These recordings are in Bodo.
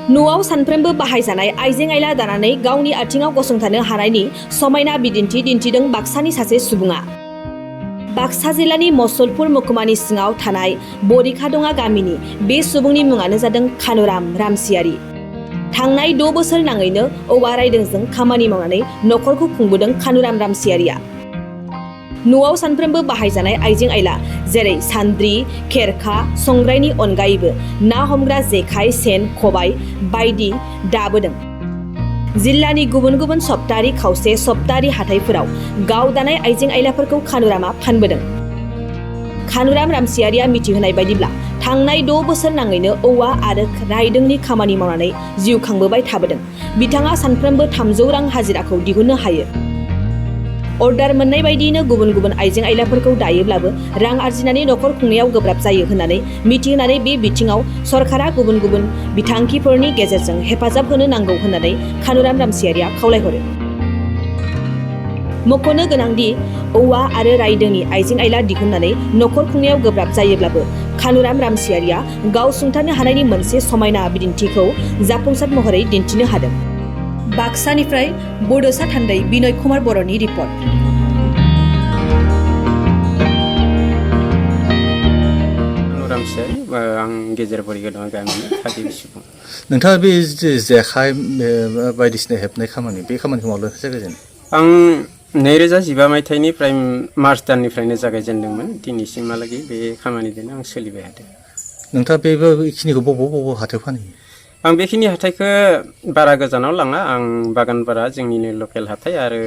न'आव सानफ्रोमबो बाहायजानाय आइजें आइला दानानै गावनि आथिङाव गसंथानो हानायनि समायना बिदिन्थि दिन्थिदों बाक्सानि सासे सुबुङा। बाक्सा जिल्लानि मसलपुर महकुमानि सिङाव थानाय बरिखादङा गामिनि बे सुबुंनि मुङानो जादों खानुराम रामसियारि। थांनाय 6 बोसोर नाङैनो औवा रायदोंजों खामानि मावनानै न'खरखौ खुंबोदों खानुराम रामसियारिया। न'आव सानफ्रोमबो बाहायजानाय आइजें आइला जेरै सान्द्रि, खेरखा, संग्रायनि अनगायैबो ना हमग्रा जेखाइ, सेन, खबाइ बायदि दाबोदों। जिल्लानि गुबुन गुबुन सप्ताहारि खावसे सप्ताहारि हाथाइफोराव गाव दानाय आइजें आइलाफोरखौ खानुरामा फानबोदों। खानुराम रामसियारिया मिथिहोनाय बायदिब्ला थांनाय 6 बोसोर नाङैनो औवा आरो रायदोंनि खामानि मावनानै जिउ खांबोबाय थाबोदों। बिथाङा सानफ्रोमबो 300 रां हाजिराखौ दिहुननो हायो। अर्डार मोननाय बायदियैनो गुबुन गुबुन आइजें आइलाफोरखौ दायोब्लाबो रां आरजिनानै न'खर खुंनायाव गोब्राब जायो होननानै मिथिहोनानै बे बिथिङाव सरकारा गुबुन गुबुन बिथांखिफोरनि गेजेरजों हेफाजाब होनो नांगौ होननानै खानुराम रामसियारिया खावलायहरो। मख'नो गोनांदि औवा आरो रायदोंनि आइजें आइला दिहुननानै न'खर खुंनायाव गोब्राब जायोब्लाबो खानुराम रामसियारिया गाव सुंथानो हानायनि मोनसे समायना बिदिन्थिखौ जाफुंसार महरै दिन्थिनो हादों। बाक्सानिफ्राय बड'सा थान्दै बिनय कुमार बर'नि रिपर्ट। आं गेजेर बरिखादङा गामिनि थागिबि सुबुं। नोंथाङा बे जेखाइ बायदिसिना हेबनाय खामानि बे खामानिखौ माब्ला जागायजेनो? आं 2015 मायथाइनिफ्राय मार्च दाननिफ्रायनो जागायजेनदोंमोन। दिनैसिमहालागै बे खामानिजोंनो आं सोलिबाय थादों। नोंथाङा बेखिनिखौ बबाव हाथायाव फानहैयो? आं बेखिनि हाथाइखौ बारा गोजानाव लाङा। आं बागानपारा जोंनिनो लकेल हाथाइ आरो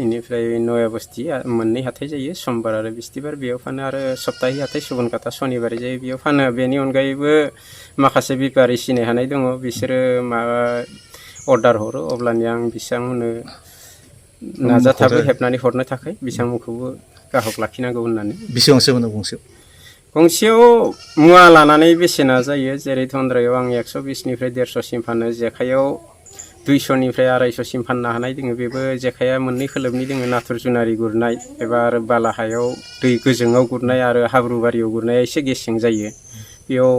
इनिफ्राय नया बस्ति मोननै हाथाइ जायो, समबार आरो बिस्थिबार बेयाव फानो आरो सप्ताहि हाथाइ सुबनखाता शनिबारै जायो बेयाव फानो। बेनि अनगायैबो माखासे बेफारि सिनाय हानाय दङ, बिसोरो माबा अर्डार हरो अब्लानिया आं बिथांमोननो नाजाथाबो हेबनानै हरनो थाखाय बिथांमोनखौबो ग्राहक लाखिनांगौ होननानै। बेसेबांसो मोनो गंसेयाव? गंसेयाव मुवा लानानै बेसेना जायो, जेरै थन्द्रायाव आं 120निफ्राय 150सिम फानो, जेखाइयाव 200निफ्राय 250सिम फाननो हानाय दोङो। बेबो जेखाइया मोननै खोलोबनि दोङो, नाथुर जुनारि गुरनाय एबा आरो बालाहायाव दै गोजोङाव गुरनाय आरो हाब्रुबारियाव गुरनाया एसे गेसें जायो। बेयाव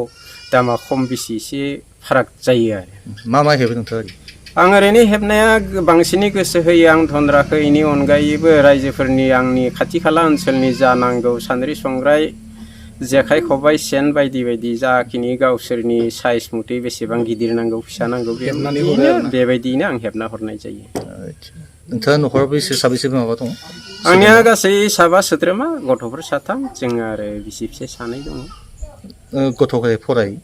दामा खम बेसि एसे फाराग जायो आरो। मा हेबो नोंथाङा? आं ओरैनो हेबनाया बांसिनै गोसो होयो। आं थन्द्राखौ इनि अनगायैबो रायजोफोरनि आंनि खाथि खाला ओनसोलनि जा नांगौ सान्द्रि संग्राय जेखाइ खबाइ सेन बायदि बायदि जाखिनि गावसोरनि साइज मथे बेसेबां गिदिर नांगौ फिसा नांगौ बेबायदियैनो आं हेबना हरनाय जायो। नोंथाङा न'खराव साबैसे माबा दङ? आंनिया गासै 7 सोद्रोमा, गथ'फोर 7, जोङो आरो बिसि फिसाय 2 दङ। गथ'फोरा फरायो?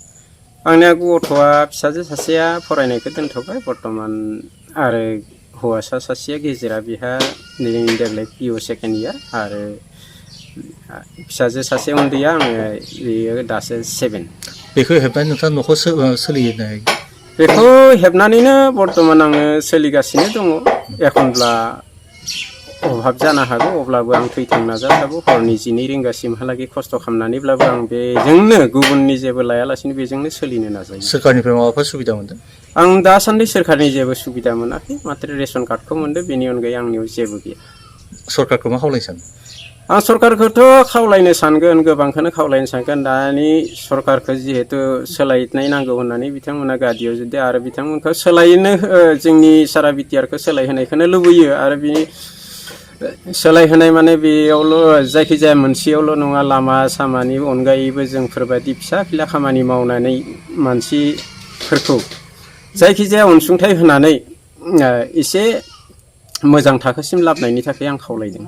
आंनिया गथ'आ फिसाजो सासेया फरायनायखौ दोनथ'बाय बर्थमान, आरो हौवासा सासेया गेजेरा बेहा देग्लाय PU सेकेन्ड इयार, आरो फिसाजो सासे उन्दैया आङो बेयो दासो 7। बेखौ हेबनानै नोंथाङा न'खौ सोलिनाय? बेखौ हेबनानैनो बर्थमान आङो सोलिगासिनो दङ। एखनब्ला अभाब जानो हागौ, अब्लाबो आं थैथां नाजाथाबो हरनि 12 रिंगासिमहालागै खस्थ' खालामनानैब्लाबो आं बेजोंनो गुबुननि जेबो लायालासिनो बेजोंनो सोलिनो नाजायो। सोरखारनिफ्राय माबाफोर सुबिदा मोनदों? आं दासान्दि सोरखारनि जेबो सुबिदा मोनाखै, मात्र रेसन कार्डखौ मोनदों, बेनि अनगायै आंनियाव जेबो गैया। सरकारखौ मा खावलायनो सानो? आं सरकारखौथ' खावलायनो सानगोन, गोबांखौनो खावलायनो सानगोन। दानि सरकारखौ जिहेतु सोलायनाय नांगौ होननानै बिथांमोना गादियाव जुदि आरो बिथांमोनखौ सोलायनो जोंनि सारा बिटिआरखौ सोलायहोनायखौनो लुबैयो। आरो बे सोलायहोनाय माने बेयावल' जायखिजाया मोनसेयावल' नङा, लामा सामानि अनगायैबो जोंफोरबायदि फिसा फिला खामानि मावनानै मानसिफोरखौ जायखिजाया अनसुंथाइ होनानै एसे मोजां थाखोसिम लाबोनायनि थाखाय आं खावलायदों।